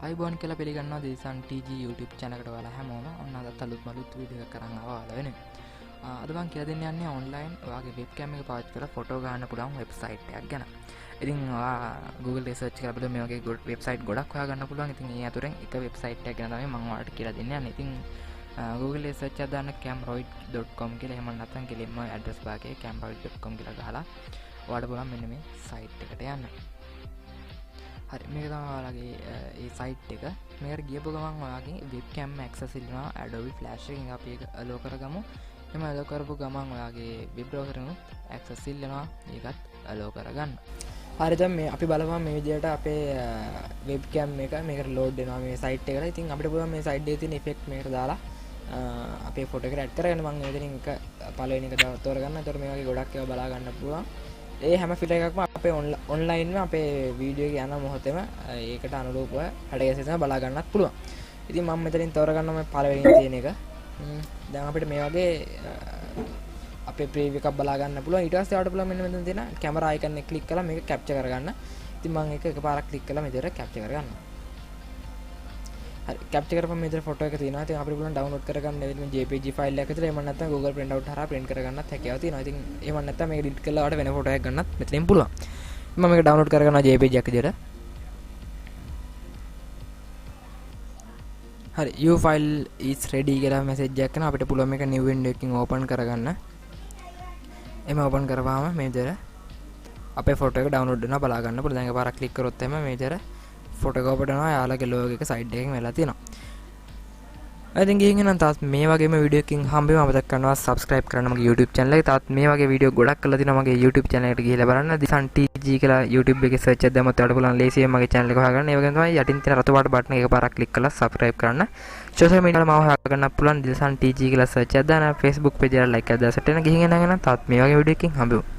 අයිබෝන් කියලා පිළිගන්නවා දිල්සන් TG YouTube channel එකට ඔයාලා හැමෝම. ඔන්න අදත් අලුත්ම අලුත් වීඩියෝ එකක් අරන් ආවා ඔයාලා වෙනුවෙන්. අද මං කියලා දෙන්න යන්නේ ඔන්ලයින් ඔයාගේ වෙබ්කැම් එක පාවිච්චි කරලා ෆොටෝ ගන්න පුළුවන් වෙබ්සයිට් එකක් ගැන. ඉතින් ඔයා Google එකේ සර්ච් කරලා බලුවොත් මේ වගේ වෙබ්සයිට් ගොඩක් හොයාගන්න පුළුවන්. ඉතින් ඒ අතුරෙන් එක වෙබ්සයිට් එකක් ගැන තමයි මං ඔයාලට කියලා දෙන්න යන්නේ. ඉතින් Google එකේ සර්ච් එකක් දාන්න camroid.com කියලා. එහෙම නැත්නම් කෙලින්ම ඇඩ්‍රස් බාර් එකේ camroid.com කියලා ගහලා ඔයාලට පුළුවන් මෙන්න මේ සයිට් එකට යන්න. හරි, මේක තමයි ඔයාලගේ ඒ සයිට් එක. මේකට ගියපු ගමන් ඔයාගේ වෙබ්කැම් ඇක්සස් ඉල්ලනවා Adobe Flash එකෙන්. අපි ඒක allow කරගමු. එහෙම allow කරපු ගමන් ඔයාගේ වෙබ් බ්‍රවුසර් එකෙනුත් ඇක්සස් ඉල්ලනවා. ඒකත් allow කරගන්න. හරි, දැන් මේ අපි බලමු මේ විදිහට අපේ වෙබ්කැම් එක මේකට ලෝඩ් වෙනවා මේ සයිට් එකට. ඉතින් අපිට පුළුවන් මේ සයිට් එකේ තියෙන ඉෆෙක්ට් මේකට දාලා අපේ ෆොටෝ එකට ඇඩ් කරගන්න. මම මෙතනින් එක පළවෙනි එක තෝරගන්න. එතකොට මේ වගේ ගොඩක් ඒවා බලා ගන්න පුළුවන්. ඒ හැම ෆිල්ටර් එකක්ම අපේ ඔන්ලයින්ම අපේ වීඩියෝ එක යන මොහොතේම ඒකට අනුරූපව හැඩ ගැසෙනවා බලා ගන්නත් පුළුවන්. ඉතින් මම මෙතනින් තෝරගන්නවා මේ පළවෙනි තියෙන එක. දැන් අපිට මේ වගේ අපේ ප්‍රීව්‍යු එකක් බලා ගන්න පුළුවන්. ඊට පස්සේ ඔයාලට පුළුවන් මෙන්න මෙතන තියෙන කැමරා අයිකන් එක ක්ලික් කරලා මේක කැප්චර් කරගන්න. ඉතින් මම ඒක එකපාරක් ක්ලික් කරලා මෙතන කැප්චර් කරගන්නවා. හරි, කැප්චර් කරපුවම මෙතන ෆොටෝ එක තියෙනවා. ඉතින් අපිට පුළුවන් ඩවුන්ලෝඩ් කරගන්න මෙතන JPG file එකක් විතර. එහෙම නැත්නම් Google print out හරහා print කරගන්නත් හැකියාව තියෙනවා. ඉතින් එහෙම නැත්නම් මේක ඩිලීට් කරලා ඔයාලට වෙන ෆොටෝ එකක් ගන්නත් මෙතනින් පුළුවන්. මම මේක ඩවුන්ලෝඩ් කරගන්නවා JPG එකක් විදියට. හරි, your file is ready කියලා මැසේජ් එකක් එනවා. අපිට පුළුවන් මේක new window එකකින් ඕපන් කරගන්න. එහෙම ඕපන් කරපුවාම මේ විදියට අපේ ෆොටෝ එක ඩවුන්ලෝඩ් වෙනවා බලා ගන්න පුළුවන්. දැන් එකපාරක් ක්ලික් කරොත් එහෙම මේ විදියට ෆොටෝ එක ඕපන් වෙනවා. යාළුවාගේ ලෝගෝ එක සයිඩ් එකකින් වෙලා තියෙනවා. ඉතින් ගිහින් එනම් තාත් මේ වගේම වීඩියෝ එකකින් හම්බෙමු. අමතක කරනවා සබ්ස්ක්‍රයිබ් කරන්න මගේ YouTube channel එක. තාත් මේ වගේ වීඩියෝ ගොඩක් කරලා තියෙනවා මගේ YouTube channel එකට ගිහිල්ලා බලන්න. දිසන් TG කියලා YouTube එකේ සර්ච් එකක් දැම්මොත් ඔයාලට පුළුවන් ලේසියෙන් මගේ channel එක හොයාගන්න. ඒ වගේම තමයි යටින් තියෙන රතු පාට බටන් එක එකපාරක් ක්ලික් කරලා සබ්ස්ක්‍රයිබ් කරන්න. සෝෂල් මීඩියා වල මාව හොයාගන්න පුළුවන් දිසන් TG කියලා සර්ච් එකක් දාන්න. Facebook page එකට ලයික් එකක් දාලා සෙට් වෙන. ගිහින් එනම් තාත් මේ වගේ වීඩියෝ එකකින් හම්බෙමු.